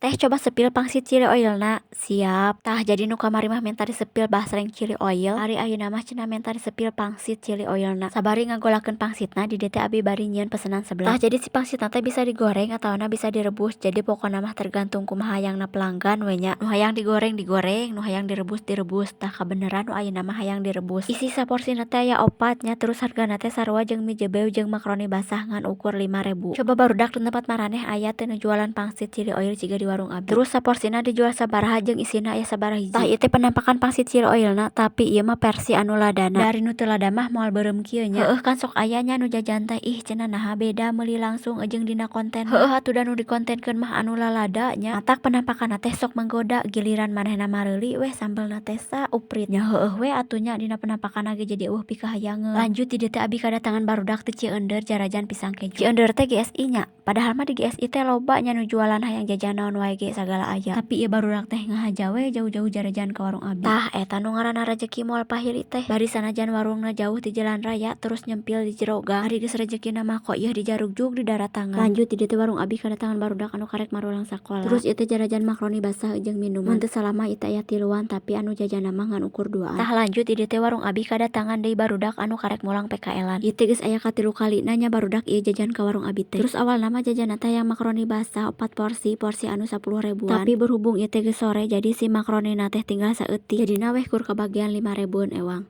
Teh, coba spill pangsit chili oilna. Siap. Tah, jadi nu kamari mah menta di-spill basreng chili oil, ari ayeuna mah cenah menta di-spill pangsit chili oilna. Sabari ngagolakeun pangsitna, di dieu teh abi bari nyieun pesenan seblak. Tah, jadi si pangsitna teh bisa digoreng atawana bisa direbus, jadi pokona mah tergantung kumaha hayangna pelanggan we nya. Nu hayang digoreng, digoreng, nu hayang direbus, direbus. Tah, kabeneran nu ayeuna mah hayang direbus. Isi saporsina teh aya opat nya, terus hargana teh sarua jeung mie jebew jeung makaroni basah, ngan ukur 5.000. Coba, barudak, di tempat maraneh aya teu nu jualan pangsit chili oil jiga di warung abi? Terus saporsina dijual sabaraha jeung isina aya sabaraha hiji? Tah, ieu teh penampakan pangsit chili oilna, tapi ieu mah versi anu ladana, da ari nu teu lada mah moal beureum kieu nya. Heueuh kan sok aya nya nu jajan teh, "Ih," cenah, "naha beda meuli langsung jeung dina konten?" Heueuh atuh, da nu dikontenkeun mah anu lalada nya. Matak penampakanna teh sok menggoda, giliran manehna mareuli weh sambelna teh sauprit nya. Heueuh we atuh nya, dina penampakanna ge jadi euweuh pikahayangeun. Lanjut, di dieu teh abi kadatangan barudak ti Ciendeur jarajan pisang keju. Ciendeur teh GSI nya, padahal mah di GSI teh loba nya nu jualan, hayang jajan naon wae ge sagala aya, tapi ieu barudak teh ngahaja we jauh-jauh jarajan ka warung abi. Tah, eta nu ngaranna rajeki moal pahili teh, bari sanajan warungna jauh ti jalan raya, terus nyempil di jero gang, ari geus rejekina mah ko yeuh dijarugjug di daratangan. Lanjut, di dieu teh warung abi kadatangan barudak anu karek marulang sakola. Terus ieu teh jarajan makaroni basah jeung minuman. Mun teu salah mah ieu teh aya tiluan, tapi anu jajanna mah ngan ukur duaan. Tah, lanjut, di dieu teh warung abi kadatangan deui barudak anu karek mulang PKL-an. Ieu teh geus aya katilu kalina nya barudak ieu jajan ka warung abi teh. Terus awalna mah jajanna teh hayang makaroni basah opat porsi, porsi anu 10 ribuan, tapi berhubung ieu teh geus sore, jadi si makaronina teh tinggal saeutik, jadina weh kur kabagian 5 ribuan ewang.